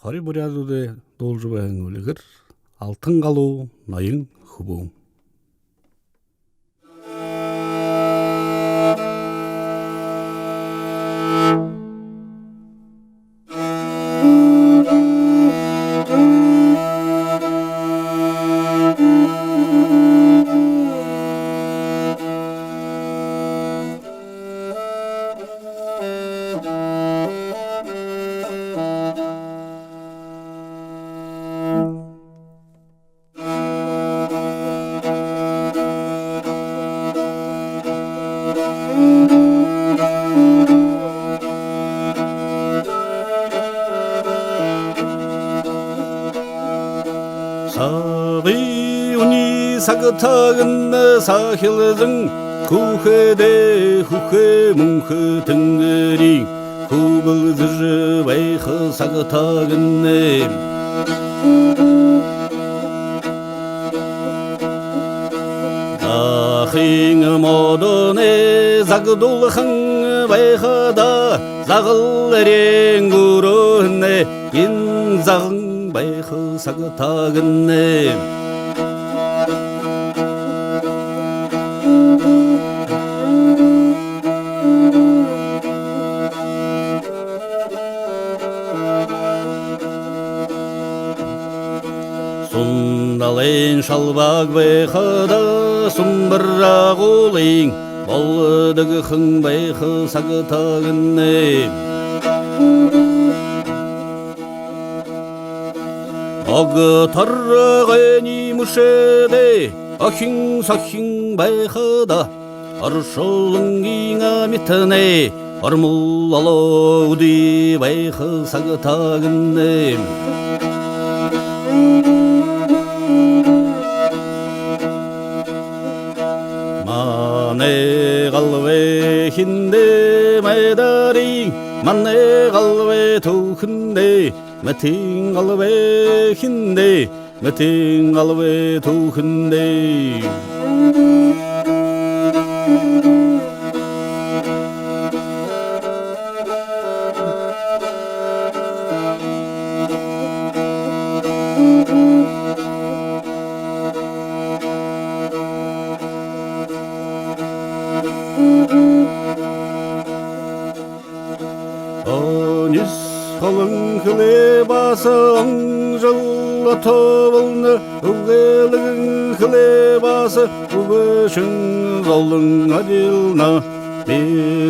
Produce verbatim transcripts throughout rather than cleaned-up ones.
Хори буряадуудай дуулжа байһан үльгэр «Алтан галуу ноён хүбүүн». Сагай үни сагтаа гэнэ, сахилзан хүхэдэ, хүхэ мүнхэ тэнгэриин хүбэлзэжэ байха сагтаа гэнэ. Захын модоной загдуулхан байхада, загал эреэн гүрөөһэнэй гэн заган байха сагтаа гэнэ. Сун далайн шалбааг байхада, сумбар агуулын болдогхон байха сагтаа гэнэ. Огторгойн мүшэдэ охин сохин байхада, оршолонгын амитанай ормол олоо үдэ байха сагтаа гэнэ. Манай галвай хэндэ, Майдарай, манай галвай түүхэндэ, мэтын галвай хэндэ, мэтын галвай түүхэндэ. Онис холын хэлээ баһа он жэл ото болоно, үбгэлэгэн хэлээ баһа үбшэн золон арилна. Би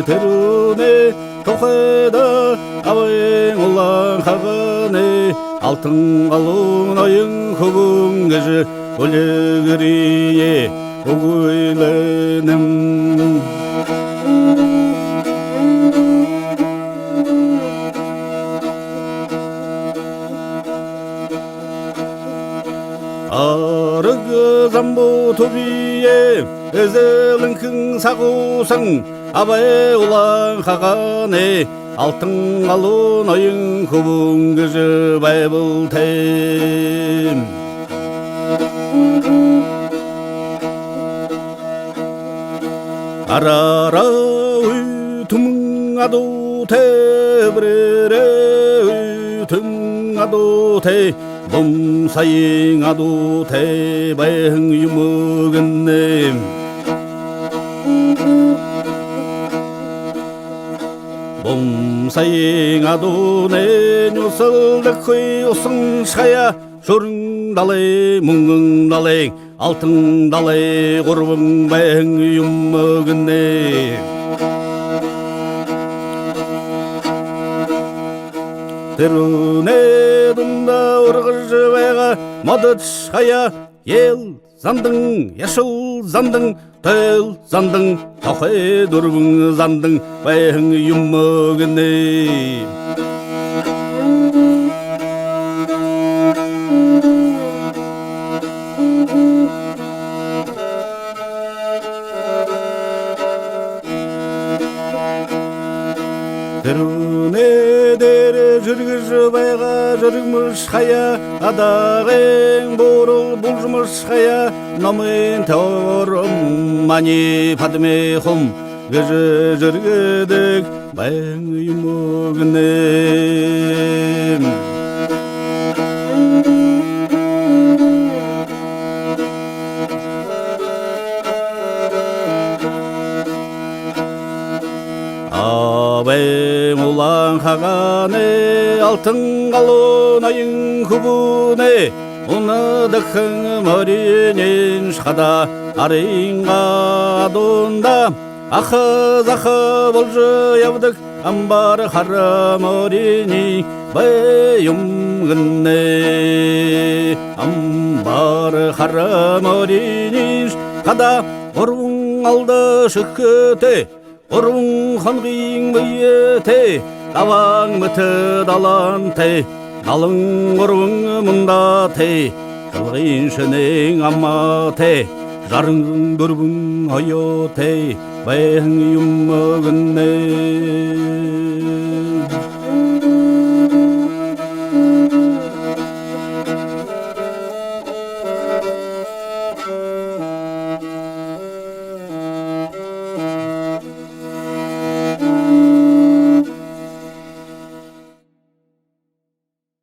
тэрэнэй тухайда абын улаан хагаанай «Алтан галуу ноён хүбүүн» гэжэ үльгэрые үгүүлэнэм. Араг замбуу түбиин эзэлэнхэн сагуусан абын улаан хагаанай «Алтан галуу ноён хүбүүн» гэжэ байбал тээ. Араараа үтэмэн адуутай, эбрээрээ үтэмэн адуутай, бумсаһан адуутай байһан юм гэнэ. Бумсаһан адуунай нюсэлдэггүй уһан шая, шүрэн далай, мүнгэн далай, алтан далай гурбан байһан юм гэнэ. Тэрэнэй дунда ургажа байгаа модод шая, ел зандан, яшал зандан, тойл зандан, тохой дүрбэн зандан байһан юм гэнэ. Тэрэнэй дээрэ жэргэжэ байгаа жэргэмэш хаяа, адагын буурал булжамаш хаяа, номын тойрон мани Падмэ хум гэжэ жэргэдэг байһан юм гэнэ. Байн улаан хагаанай алтан галуу ноён хүбүүнэй, унадахан мориинш хадаа арын адуунда аха заха болжо ябадаг амбаар хара мориин бай юм гэнэ. Амбаар хара мориинш хадаа гурбан алда шэхэтэй, гурбан хоногой бэетэй, дабаан мэтэ далантай, далан гурбан мундаатай, шэлгын шэнын аматай, жаран дүрбэн оёотой байһан юм гэнэ.